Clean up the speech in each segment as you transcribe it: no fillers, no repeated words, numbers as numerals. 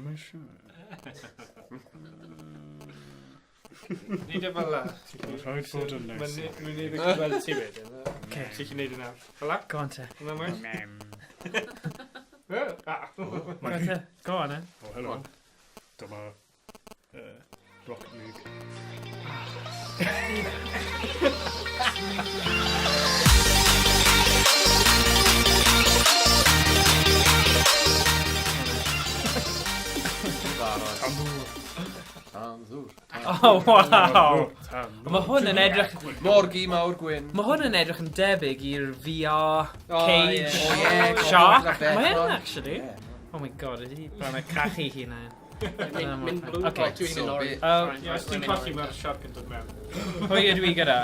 Ddim eisiau. Neud e fel la. Rhaid bod yn neis. Mae'n neud e gweld ti wedyn. Ocê. Ti'n gallu neud e nawr. Fel la? Go on te. Hwnna'n well? Mem. Ah. Go on te. Go on then. Oh, hello. Dyma Rocket League. Barod. Tambŵr. Tan ddŵr. Oh, wow. Tambŵr. Mae hwn yn edrych... Morgi mawr gwyn. Mae hwn yn edrych yn debyg i'r VR Oh, cage ie. Oh, ie. shark. Gofio Mae hyn, Bechon. actually. Ie. Oh my god, ydy bron y cachu hunain. Mynd mynd blue. Okay. Oh, dwi'n So, mynd orange. be- Oh, Right, Ie, os ti'n right, colli right. mae'r shark yn dod mewn. Pwy ydw i gyda?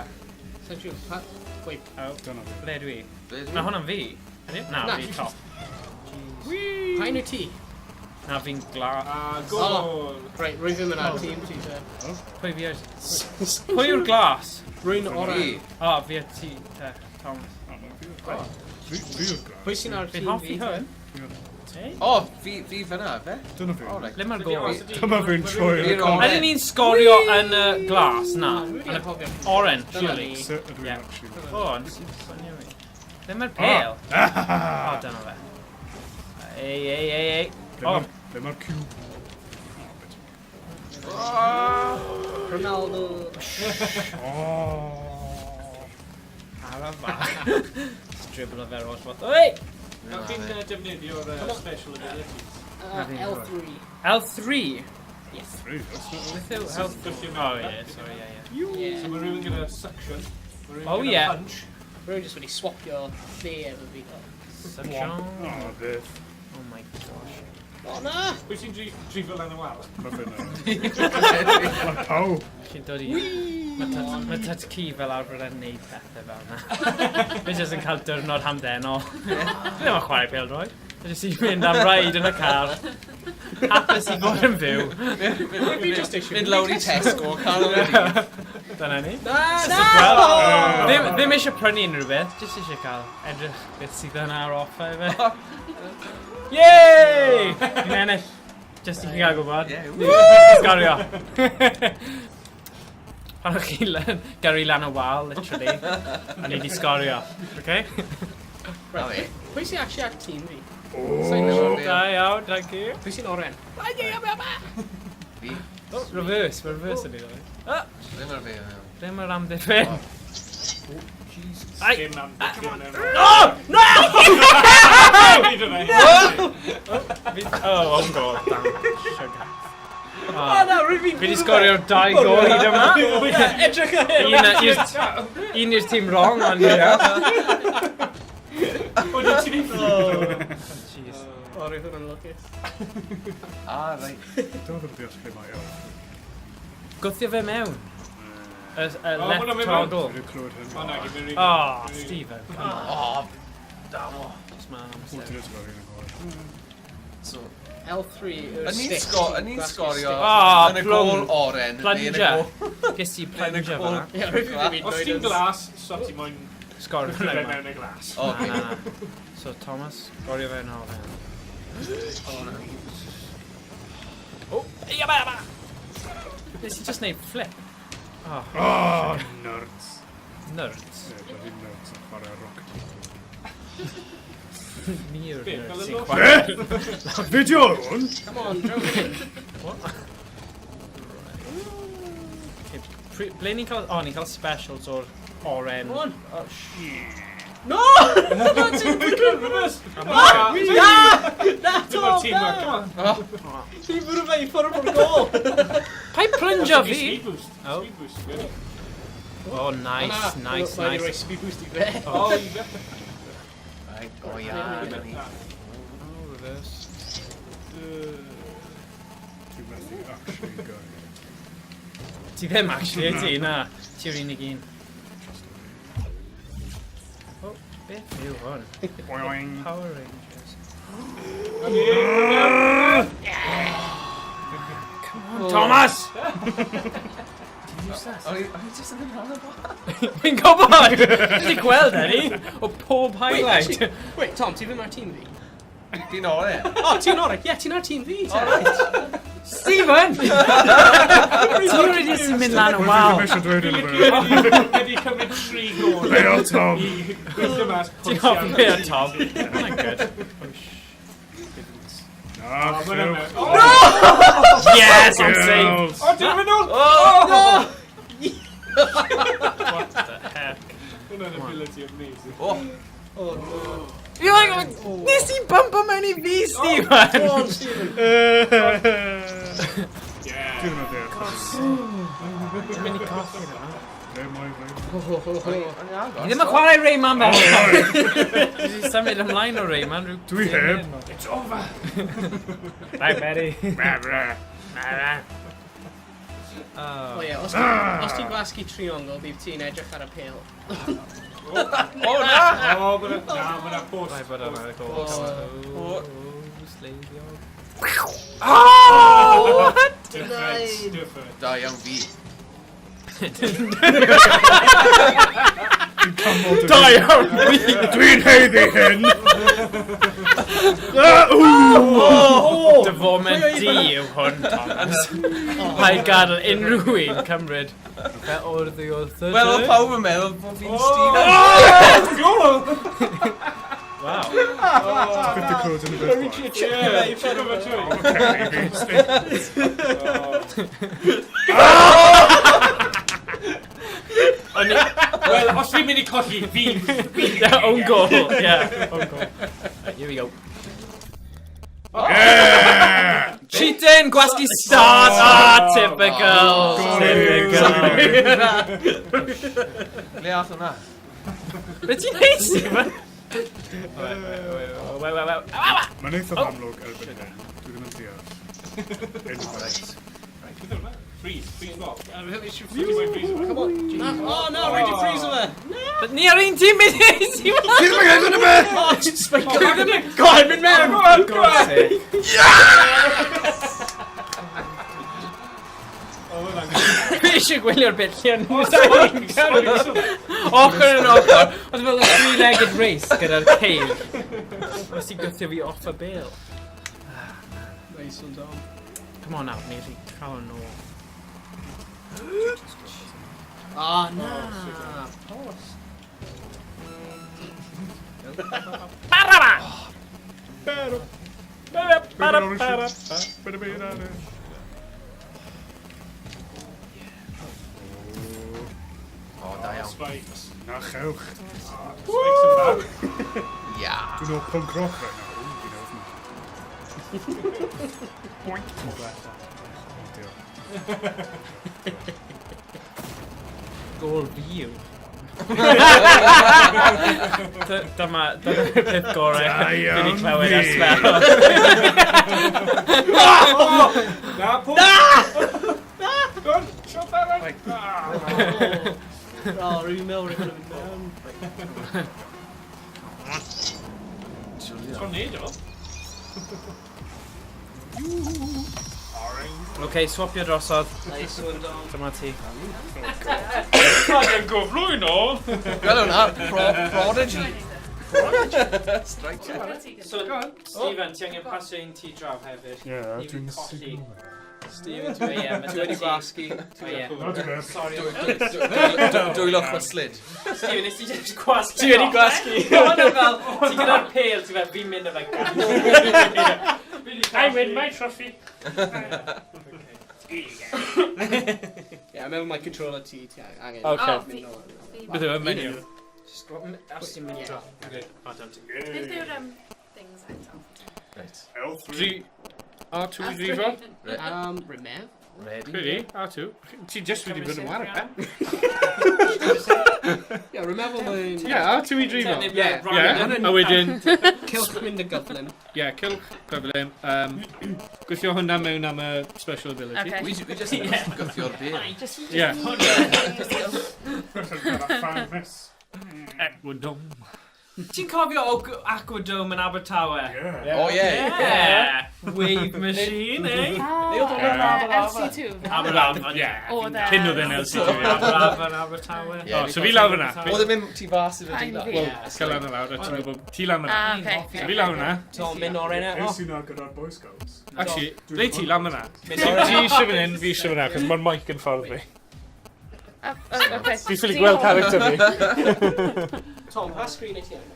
Sa'n siŵr, wait, Oh, Dyna fi. ble ydw i? Ble dwi? Na, hwnna'n fi. Ydy? Na, Na. fi top. pa un wyt ti? Na, fi'n gla... A gol! Right, rwy ddim yn ar tîm ti te. Pwy fi oes? Pwy yw'r glas? Rwy'n Fi. oren. O, oh, fi a ti, te, Thomas. Ah, na, fi yw'r- Fi fi yw'r glas. Pwy sy'n ar Fi'n tîm hoffi fi? te? hwn. Hey? O, fi fyna, fe? Dyna fi. O, reit. Ble mae'r gol? Dyma fi'n troi Fi'r y oren. corner. Ydyn ni'n sgorio yn y glas? Na. Rwy wedi Yn y anghofio. oren, Dyna surely. ni. Sut ydw i'n Ie. actually... O, nes i ffonio fi. Ble mae'r pêl? O, dyna fe. Ei, ei, ei, ei. Ble O, mae'r- Ble mae'r cube? Oh, bit. Ronaldo. Oh. ara fach. Just dribble o fe o'r holl ffordd. Oi! Nawr chi'n defnyddio'r special abilities. L3. L3? Yes. Three, that's not Beth yw L3? Gwthio Oh, mewn. yeah, sorry, yeah, yeah. Yeah. So mae rhywun gyda suction. Mae rhywun Oh, gyda yeah. punch. Rwy'n just wedi swapio lle efo fi. Suction. Oh, beth. Oh my gosh. O na! Pwy sy'n drifo lan y wal? Mae fe'n... Mae pawb. Chi'n dod i... Mae tat ci fel arfer yn neud pethau fel yna. Fe jyst yn cael diwrnod hamddenol. Fi ddim yn chwarae pêl-droed. Fe jyst i mynd am ride yn y car. Hapus i fod yn fyw. Fi just eisiau Mynd lawr i Tesco, canol y dydd. Dyna ni. Na! Just Na! i gweld. Ddim eisiau prynu unrhyw beth, jyst eisiau cael edrych beth sydd yna ar offer i fe. Yay! Fi'n ennill. Jyst i chi gael gwybod. Ie, Sgorio. Pan o'ch chi'n gyrru lan y wal, literally, a ni di sgorio. Okay? Na fi. Pwy sy'n actually ar tîm fi? Oh. Da iawn, thank you. Pwy sy'n oren? Fi. Oh, reverse, mae reverse yn ei ddweud. Ah, Ddim ar fi. ie. ble mae'r amddiffyn? Jesus. Ai! Dim amddiffyn. Oh! No! Nid yna. Oh, own goal. Damn. Sugar. O Oh. na, rwy fi'n... Fi di sgorio'r dau gol hyd yma. Edrych ar hyn! Un i'r tîm wrong, ond ie. O, di ti'n Jeez. O, roedd hwnna'n lwcus. Ah, reit. Dyma ddim deall lle mae o. Gwthio fe mewn. Y O, left hwnna'n mynd mewn. toggle. Dwi'n clywed hyn. O, na, gyda fi. Oh, Stephen. Come on. Oh, damn o. Just ma O, amser. ti'n edrych ar un yn gol. So, L3 yw'r Yn ni'n stick. yn ni'n Gwasgu sgorio stick. Ah, yn y plwng. gôl oren. neu yn y Plunger. gôl- Ges i neu yn y plunger gôl fan'na. Ie, rwy fi ddim Os hyd ti'n yn oed yn- glas, so ti moyn Sgorio gwthio fe hwnna. mewn y glas. O, Na, okay. na, na. So Thomas, sgorio fe yn ôl fe. O, na. Oh, ia ba, ba! Nes i just neud flip. Oh, Oh, nerds. nerds. Ie, bloody nerds yn chwarae Rocket League. Ni yw'r Be, nerds fel y sy'n nos? chwarae. Fideo hwn? Come on, draw it. What? Okay, ble ni'n cael... O, ni'n cael specials o'r oren. Come on. Oh, sh... No! Ti'n Reverse! Na! Na, Dyma'r Tom, tîm na! ma, come on. Ti'n bwrw fe i ffwrdd o'r gol! Paid plungio fi! Speed boost. Oh. Speed boost. Good. Oh, nice, nice, Mae wedi rhoi nice. speed boost i fe. Oh, i fe. Right, o ia, dyna ni. Oh, reverse. Dwi'n methu actually gyrru. Ti ddim, actually, ti, na. Ti'r unig un. Oh, beth yw hwn? Boing. Power Rangers. Come on, Thomas! Ti'n useless. O'n i jyst yn mynd rhan o bo. Fi'n gwybod! Ti wedi gweld hynny? O pob Wait, highlight. actually, wait, Tom, ti ddim ar tîm fi? Fi'n oren. O, ti'n oren? Ie, ti'n ar tîm fi, te. Stephen! Ti'n rili jyst yn mynd lan y wal. Dwi'n eisiau dweud unrhyw Wedi cymryd 3 gol. Beio Tom. I gweithio mas. Ti'n hoffi be o Tom? Hwnna'n good. Na, chewch. Yes, I'm safe. Girls. O, ti'n mynd nôl! Oh! What the heck? Hwnna'n ability amazing. Oh, Oh, no. You're like, nes i bumpo mewn i fi, Stephen! Go on, Stephen. Yeah. Dwi'n mynd i'r Dwi'n mynd i colli na. Ble mae Rayman? Ho, ho, ho, ho. o'n i'n agos. Ni ddim yn chwarae Rayman fel. Alright. Dwi wedi symud ymlaen o Rayman. rhyw Dwi heb. It's over. Right, Betty. Bra, bra. O Oh. ie, os ti'n gwasgu triongl, bydd ti'n edrych ar y pêl. O, na! O, ma' 'na... Na, ma' 'na post. Rhaid bod o'n gol. Oh. Oh, sleifio. Oh! What? Different, different. Da iawn fi. Dwi'n canmol dy Da iawn fi! Dwi'n haeddu hyn! Ah, ww! Dy foment di yw hwn, Thomas. Paid gadael unrhyw un cymryd. Fe o'r ddi wrth y Wel, oedd pawb yn meddwl bod fi'n Stephen. Gol! Wow. Put the code in the bit. Yeah, check over to it. Okay, O'n i... Wel, os fi'n mynd i colli, fi... Yeah, own goal. Yeah, own goal. Right, here we go. Yeah! Cheating! Gwasgu start! Ah, typical! Typical. Ble ath hwnna? Be ti'n neud, Stephen? Wait, wait, wait, wait, wait, wait. Mae'n eithaf amlwg erbyn hyn. Dwi ddim yn deall. Unrhyw Freeze, freeze ball. Freeze. Come on. Na, oh, no, rhaid i freeze o fe. But ni ar un tîm beth i Stephen! Ti ddim yn gael yn y beth! Oh, ti'n spike o. Go on, mynd mewn! Go on, go on! Oh, hwnna'n good. Fi eisiau gwylio'r bit lle o'n nhw'n Ochr yn ochr. Oedd fel y three-legged race gyda'r ceir. Os ti'n gwthio fi off y bêl. Nice one, Tom. Come on nawr, ni allu cael yn ôl. Ah, na. Post. Baraba! Pero. Bara, bara, bara. Bara. O, da iawn. Spikes. Na chewch. Spikes are back. Ia. Dwi'n ôl punk rock right now. Ooh, fi'n ofni. Boink. Oh, diolch. Gôl fi yw. Dyma, dyma'r peth gorau Da fi wedi iawn clywed ers fi. sbel. Na, post! Na! Go on, shot that right. Ah. Oh, rwy'n meddwl rwy'n mynd mewn. Tornado. Orange. OK, swapio drosodd. Nice one, Dom. Dyma ti. Rhaid yn gyflwyno. Gweld hwnna, prodigy. Strike. So, Stephen, ti angen pasio un ti draw hefyd. Ie, Ni dwi'n wedi colli. signal. Stephen, O ie, ma' ti wedi 'da ti- gwasgu. O ie. Na, dwi'n beth. Sorry. Dwylo chwyslyd. Stephen, nes ti just gwasgu. Ti wedi gwasgu. Hwna fel, ti gyda'r pêl, ti fel, fi'n mynd o fe gan. I win my trophy. Ie, meddwl mae controller ti, ti angen. Okay. Mynd nôl. Beth yw y menu? Just go, os ti'n mynd draw. Okay. O, dam ti. Beth yw'r things eto? Right. L3. Dri... R2 i ddrifo? Remef? Ready? Credu, R2. Ti just wedi bod yn wario, eh? Ie, remefel mae'n... Ie, R2 i drifo. Ie, Ie. Ie, a wedyn, Cylch mynd yn gyflym. ie, cylch cyflym. Gweithio hwnna mewn am y special ability. Okay. We just gwthio'r bêl. Ie. Fan miss. Edward Dom. Ti'n cofio Aquadome yn Abertawe? Yeah. Oh, yeah. Yeah! Wave machine, eh? Oh, oedd hwnna'n Aberafan? LC2. Aberafan, Yeah. Oedd e. Cyn oedd e'n LC2, ie. Aberafan, Abertawe. Yeah, O, so fi lawr fyna. Oedd e'n mynd tu fas i'r Pain adeilad. fi. Wel, Cael lan lawr, a ti'n gwybod, ti lan fyna. Ah, okay. So fi lawr fyna. Tom, mynd oren e. Es i na gyda'r Boy Scouts. Actually, ble ti lan fyna? Mynd oren. Ti eisiau fan hyn, fi eisiau fan hyn, achos mae'r mic yn ffordd fi. Oh, oh, okay. Fi ffili gweld character fi. Tom, pa screen i ti arno?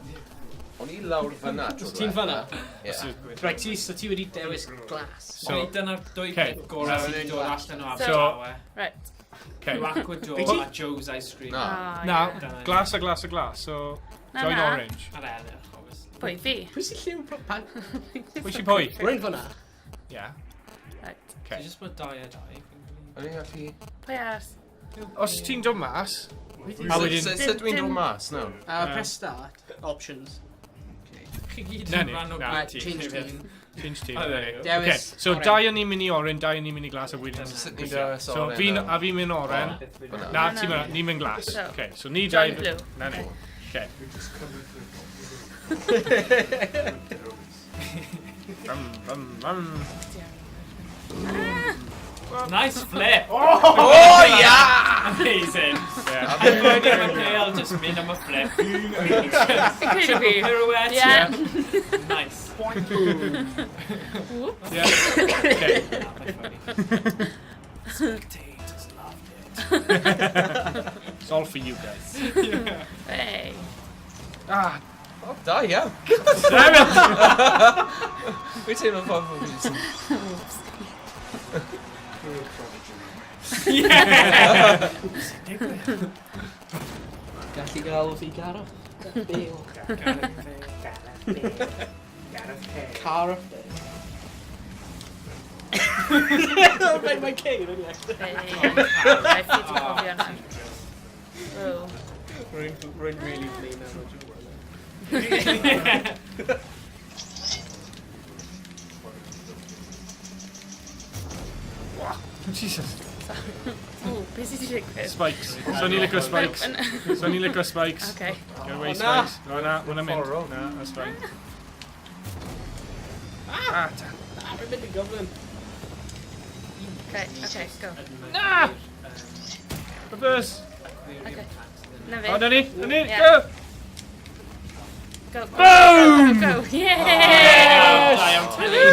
O'n i lawr fyna. tro Ti'n diwetha. fyna? Yeah. Right, ti, so ti wedi dewis glas. So, dyna'r dwy Okay. peth gorau sydd wedi dod allan o So- Abertawe. Right. Okay. Yw Aquadome a Joe's Ice Cream. Na. Ah, Na, yeah. glas a glas a glas, so Na, join na. orange. Ar elyrch, obviously. Pwy, fi? Pwy sy'n lliw pan? Pwy sy'n pwy? Rwy'n fyna. Yeah. Right. So just bod dau a dau. fi'n credu. O'n i'n gallu... Pwy arall? Os ti'n dod mas, A wedyn- Sut dwi'n dod mas nawr? Press start. Options. Chi gyd Na yn ni, rhan o na. Right, ti. change team. change team. Oh, there you go. Dewis. Okay, so oren. dau o'n i'n mynd i oren, dau o'n i'n mynd i glas a wedyn... Sut ni'n dewis So oren fi'n, nawr? a fi'n mynd oren. Fyna. Na, Na, ti'n na. mynd, ni'n mynd glas. So, Okay, so ni dau... Join blue. Na ni. Okay. Rum, rum, rum. Nice flip! Oh, yeah! Amazing! Yeah. Dwi'n am y pêl, just mynd am y flip. Fi'n credu fi. Pirouette. Yeah. Nice. Whoops. Yeah. Okay. Spectators loved it. It's all for you guys. Hey. Ah, Oh, da iawn. damn it! Wyt ti'n meddwl ffordd fi jyst yn... Yeah! Gallu gael fi Gareth. Bale. Gareth Bale. Right, mae Kane yn iawn. Hey. Right, fi di cofio na. Oh. Rwy'n really flin am y joke. Jesus. Ooh, beth sydd wedi digwydd? Spikes. So ni'n licio spikes. So ni'n licio spikes. Okay. Get away Oh, na. spikes. O na, hwnna'n mynd. Ffordd rong. Na, that's fine. Ah, ta. Ah, rwy'n mynd yn gyflym. Okay, okay, go. Na! Reverse. Okay. Na fi. O, na ni, na ni, Yeah. go! Go, go, Boom! go, go. Yeah! Da iawn, Tilly.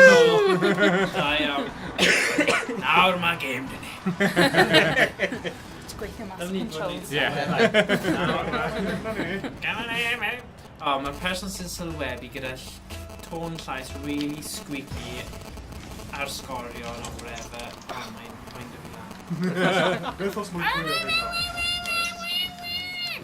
Da iawn. Nawr mae game dyn ni. Ti'n gweithio mas Dyna ni fod controls. ni- Yeah. O, mae'r person sy'n sylwebu gyda tôn llais really squeaky ar sgorio or whatever. Oh, mae'n wind fi lan. Beth os mae'n gwylio fi nawr?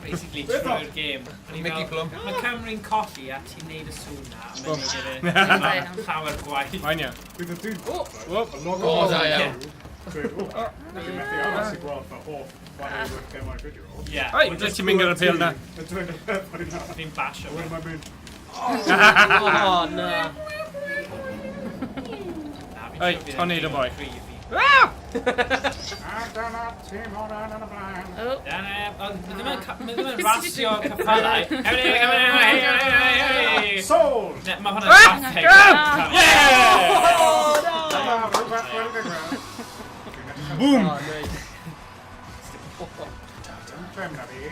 Basically, trwy'r game. O'n i Mickey fel, Plum. Mae Cymru'n colli a ti'n neud y sŵn na, a mae'n neud e Da iawn. llawer gwaith. Mae'n iawn. Bydd y dyn... Whoop. Yn O, da iawn. Dweud, o, dwi'n methu aros i gweld fy hoff chwaraewyr gemau fideo. Yeah. Oi, ble ti'n mynd gyda'r pêl na? Yn dweud y peth yna. Fi'n basio. A wedyn mae'n mynd, Oh, na. Na, fi'n Oi, siŵr fydd Tony, e'n the boy. gryf i. Ah! a dyna tîm oren yn y blaen. Oh. Na, ond mae ddim yn rasio ceffylau. Hei, hei, hei, hei, hei. Sold! Ne, mae hwnna'n Ah! traffic. Ah! Yeah! Dyma rhywbeth wedi digwydd. Boom! Oh, nice. Dim trem na fi.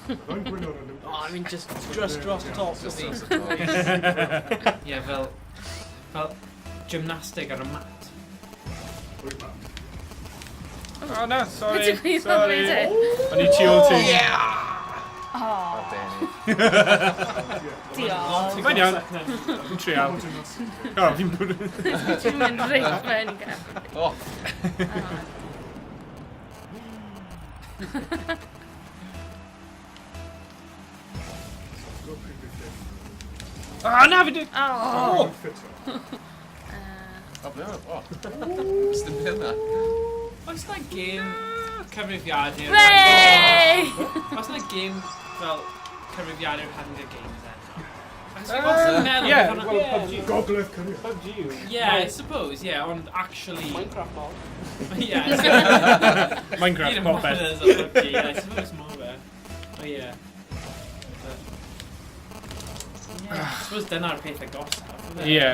Byddai'n gwylio'r Olympics. Oh, I mean, just dros y top of Just fi. dros y top. Ie, fel gymnastig ar y mat. Pwy ma? Oh na, sorry. Beth digwyddodd Sorry. wedyn? O'n i tu ôl ti. Oh, diolch. Mae'n iawn. Fi'n trial. O, fi'n bod... Ti'n mynd reit fewn i gefn. Oh, Oh. Go pryd fydd ddim. Ah, na, fi di... Oh. Ffito. oh, ble ma? Oh. Just dim pêl na. Oes na gêm cyfrifiadur... Hey! Oes na gêm fel cyfrifiadur Hunger Games eto? Achos fi wastad yn meddwl... Ie, bod hwnna- well, PUBG. Gogledd Cymru. PUBG yw. Yeah, I suppose, yeah, ond actually... Minecraft mod. Yeah. Minecraft, popeth. Yeah, I suppose more there. Oh yeah. I suppose dyna'r peth agosaf. Ife? Ie,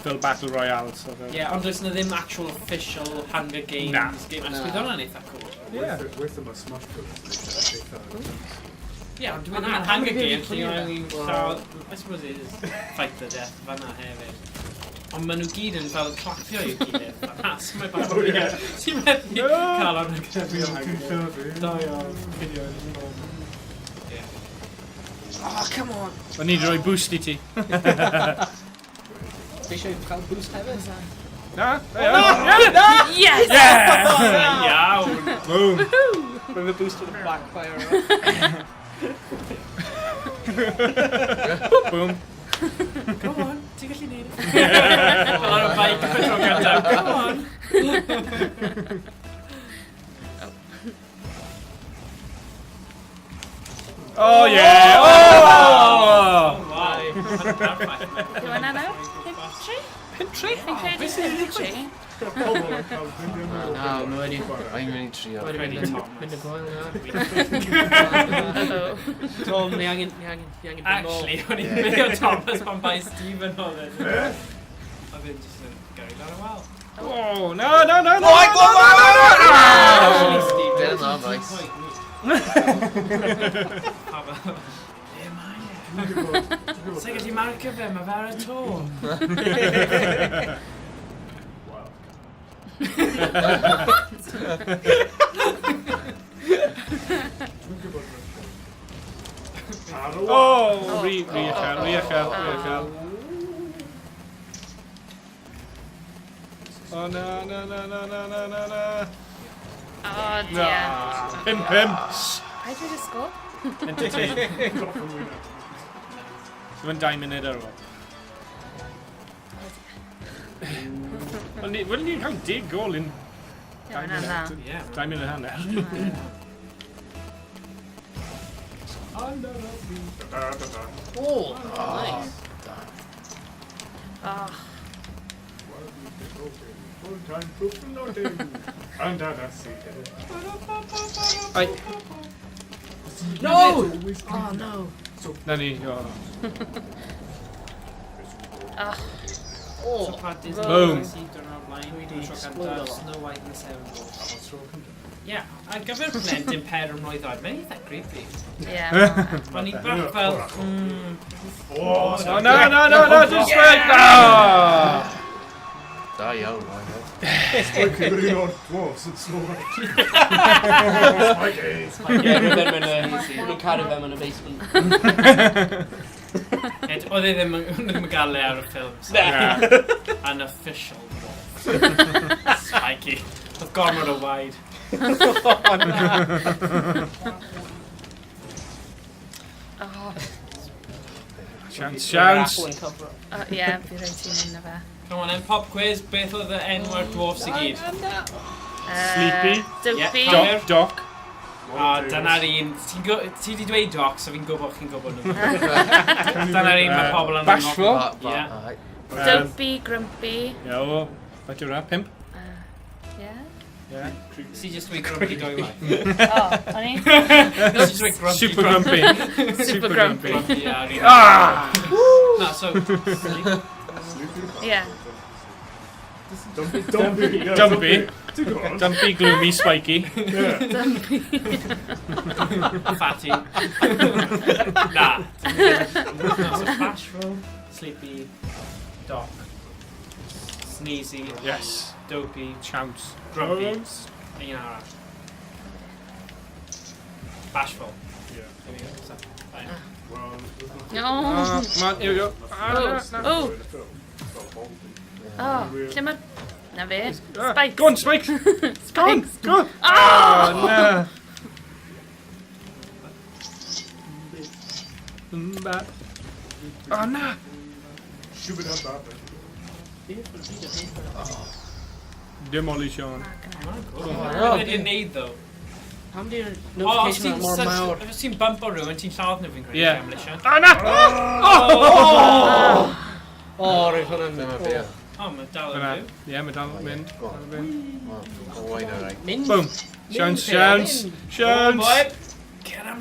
fel Battle Royale. So fel. Ie, ond does na ddim actual official Hunger Games Na. game. A Na. bydd hwnna'n eitha cool. Ie. Weithio mae Smash Bros. Yn eitha. Ie, ond dwi'n Ond meddwl na, Hunger Hunger Games, Games lle wedi o'n Wel. lladd. I suppose it is fight the death fanna hefyd. Ond maen nhw gyd yn fel clapio i'w gilydd. Na, so mae bach. Oh, ie. Ti'n methu No! cael o'n Fi'n Da iawn. Ie. Oh, come on. O'n i wedi rhoi boost i ti. Fi eisiau cael boost hefyd. Na? Da iawn. Na! Yes! Yeah! Iawn! Boom. Roedd y boost with a backfire. Boom. Go on, ti'n gallu neud e. Fel ar y bike y tro gyntaf. Come on! Oh yeah! Oh! Wow. Perffaith. Yw hwnna nawr? 5-3? 5-3? Fi'n credu 5-3. Na, mae wedi... Mae'n mynd i trio. Wedi Credu mynd yn Thomas. mynd yn gwael nawr. Uh-oh. Tom, ni angen dod nôl. Actually, o'n i'n beio Thomas pan bai Stephen oedd e. Oedd e'n just yn gyrru lan y wal. Oh, no, no, no, no! Oh, no, no, no, no! Actually, Stephen. Dyna na, boys. Pa fel, le mae e? Sa'n gallu marcio fe, mae fe ar y to. Wow. Dwi'n gwybod mae'n Ar y wal. Oh, rhy uchel, rhy uchel, rhy uchel. Oh, na, na, na, na, na, na, na, na. Oh, Na. dear. 5-5. Paid dweud y sgôr? Entertain. Mae'n 2 munud ar ôl. Ond ni, wel, ni'n cael 10 gol in Ie, hwnna'n dda. Ie. 2 munud hanner. Under the sea. Da, da, da. Oh, nice. Oh, Full time for floating. Under the sea. Ai, No! Always Oh, no. na ni, o. oh. Oh. So pa Disney Boom. nes i diwrnod blaen, Dwi 'di y tro explode cyntaf, a lot. Snow White and the Seven Dwarfs. Ie, ar gyfer plentyn 4 mlwydd oed, mae'n eitha creepy. Ie. O'n i bach fel, Oh, Oh, no, no, no, no, just wait! Ah! Da iawn, mae'n Like yr un o'r dwarfs yn Snow White. Spikey. Ie, roedd e'n mynd nhw'n cadw fe mewn y basement. Oedd e ddim yn gael le ar y ffilm. So. Na. An official dwarf. Spiky. Oedd gormod o waed. Oh, na. Oh, Chance, chance. Apple yn cover up. oh, ie, bydd rhaid ti'n mynd na fe. Come on then, pop quiz, beth oedd y enw'r dwarfs i gyd? Sleepy. Dopey. Ie. Doc, Doc. A dyna'r un, ti di dweud Doc, so fi'n gwybod chi'n gwybod nhw. Dyna'r un mae pobl yn Bashful. Ie. Dopey, Grumpy. Ie, o. Faint yw hwnna? 5? Ie. Ie. Si just dweud Grumpy dwy waith. Oh, o'n i? Nes i just dweud Grumpy. Super grumpy. Super grumpy. Grumpy, ie. Ah! Na, so, sleep. Ie. Dumpy, Dumpy, yeah, Dumpy. Ti'n gwybod? Dumpy, gloomy, spiky. Yeah. Dumpy. Fatty. Na. No, so Bashful, Sleepy, Doc, Sneezy, Yes. Dopey, Chance. Grumpy. Un arall. Bashful. Yeah. There we go. So, fine. Well, there's not Oh. Come on, here we go. Ah, Oh. na, na. Oh. in the film. It's all Baldy. Oh, lle mae... Na fe. Ah, Spikes. Go on, Spike! Go on, Spikes. go on! Oh! Oh, na. Oh, na. Shubidababa. Demolition. Cool. Oh, Be di'n neud, though? Pam di'r O, os notification ti'n yna mor mawr? os ti'n bump o rhywun, ti'n lladd nhw fi'n credu. Ie. Demolition. Oh, na! Oh! O, roedd hwnna'n... Dyma fi. Oh, mae dal yn Dyna. fyw. Ie, mae dal yn mynd. Go on. Dal yn mynd. Oh, wait, all right. Mynd. Boom. Chance, chance, Oh, chance. boy. Cer am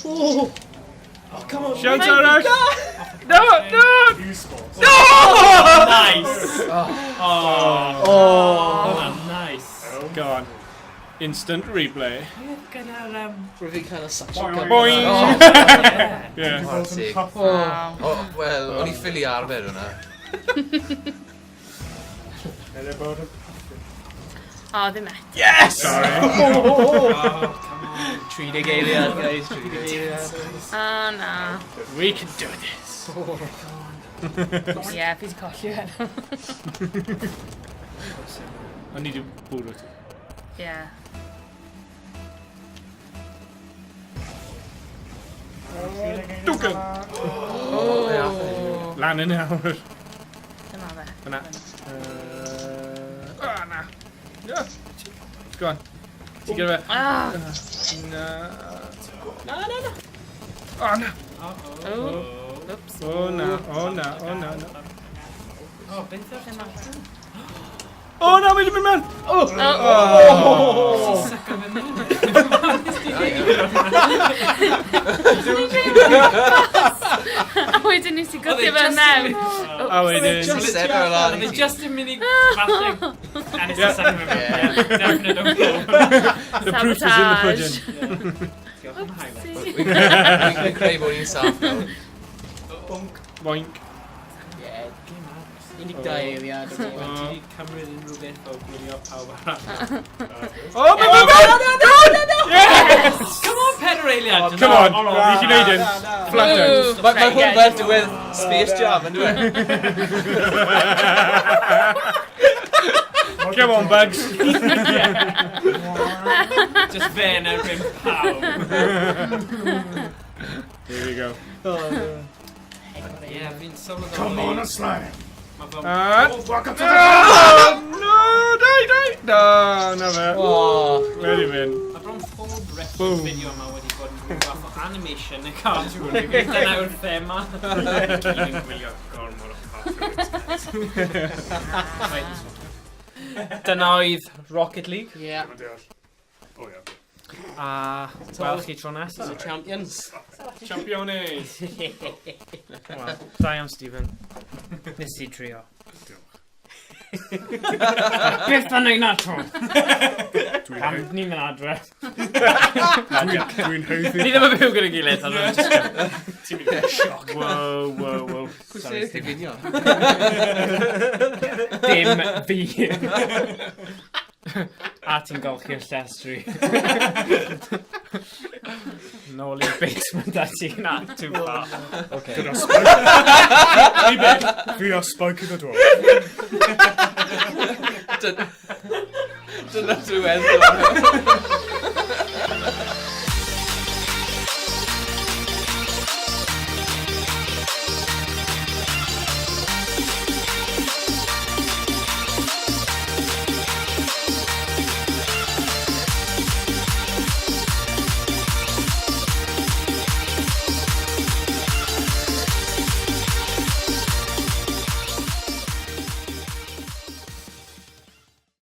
Oh! Oh, come on. Shout arall! No, no! You spot. Nice! Oh. Oh. Nice. Go on. Instant replay. Gyda'r... Rwy'n fi'n cael y suction Boing. cup. Boing! Oh, Yeah. Yeah. chwarae teg. Wow. O, wel, o'n i ffili arfer hwnna. And about a O, ddim eto. Yes! Sorry. Oh, come on. 30 eiliad, guys. 30 eiliad. O, na. We can do this. Ie, yeah, fi wedi colli hyn. O'n i wedi bwrw ti. Ie. Dwgan! O. Lan yn awr. Dyma fe. Fyna. Ah, na. Yeah. Go on. Ti gyda fe? Ah! Na. Na, na, na. Oh, na. O. Oops. Oh, na. Oh, na. Oh, na. na. Oh, beth yw'r Dyma fe. Oh, na, mae wedi mynd mewn! Oh! O. Suck o fe mewn? A wedyn nes i gwthio fe mewn. A wedyn... Just sefyll lan Oedd i e ti. just yn mynd i falle ennill y second fe mewn. Yeah. Yeah, definite own goal. The proof is in the pudding. Diolch am highlight. Fi'n creu bod ni'n saff nawr. Boink. Yeah. 12 eiliad. Ti wedi cymryd unrhyw beth o gwylio pawb arall. Oh, mae'n mynd mewn! Yes! Come on, pedwar eiliad! Come on, ni chi neud un. Flat out. Mae ma hwn fel diwedd Space Jam, yn dweud? Come on, Bugs. Just fe yn erbyn pawb. Here we go. Yeah, fi'n sylweddoli. Come on a slime. Mae fel... Welcome to the Oh, no, dai, dai. No, na fe. Oh. Wedi mynd. Mae bron pob reference Boom. video yma wedi bod yn rhyw fath o animation neu cartoon. Dyna yw'r thema. Gyd yn gwylio gormod o cartoons. Dyna oedd Rocket League. Yeah. Oh, yeah. A gweld chi tro nesaf. The champions. Championes. Wel, da iawn, Stephen. Nes i trio. Beth bynnag na tro. Dwi'n Pam ni'n mynd adre. Dwi'n haeddu. Ni ddim yn byw gyda'n gilydd. ond I'm just- Ti'n mynd i sioc. Wow, wow, wow. Pwy Sorry, sy'n Stephen. coginio? Dim fi. A ti'n golchi'r llestri. Nôl i'r basement a ti na, too far. Okay. Gyda Spike. Fi a Spike the Dwarf. Dyna diwedd.